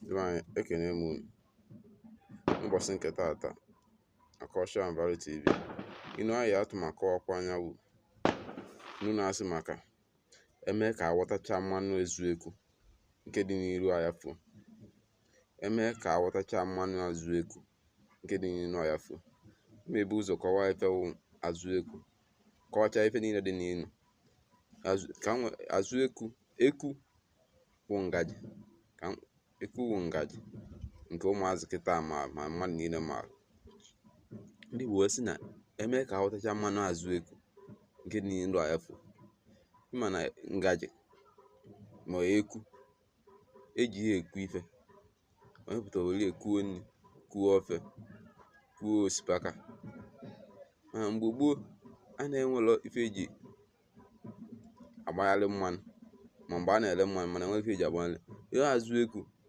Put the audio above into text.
Ndị be anyị, ekene m unu n'ụbọchị nke taata na Culture and Value TV. Inu anyị atụ ma kọwakwa anya wụ inu na-asị maka eme ka aghọtacha mmanụ ezu eku nke dị n'iru ayafuo. Eme ka aghọtacha mmanụ azụ eku nke dị n'iru ayafuo. M ebu ụzọ kọwaa ife wụ azụ eku, kọwachaa ife niile dị n'inu. Azụ ka m azụ eku, eku wụ ngaji, ka eku wụ ngaji nke ụmụazị kịta ma ma mmadụ niile maara. Ndị Igbo wee sị na eme ka aghọtacha mmanụ azụ eku nke dị n'iru ayafuo. Ị ma na ngaji ma eku eji ya eku ife. Onye pụta o were ya kuo nni, kuo ofe, kuo osikapa. Mana mgbe gboo, a na-enwelọ ife eji agbagharị mmanụ, ma mgbe a na-ere mmanụ mana enwero ife eji agbagharị. Ihe azụ eku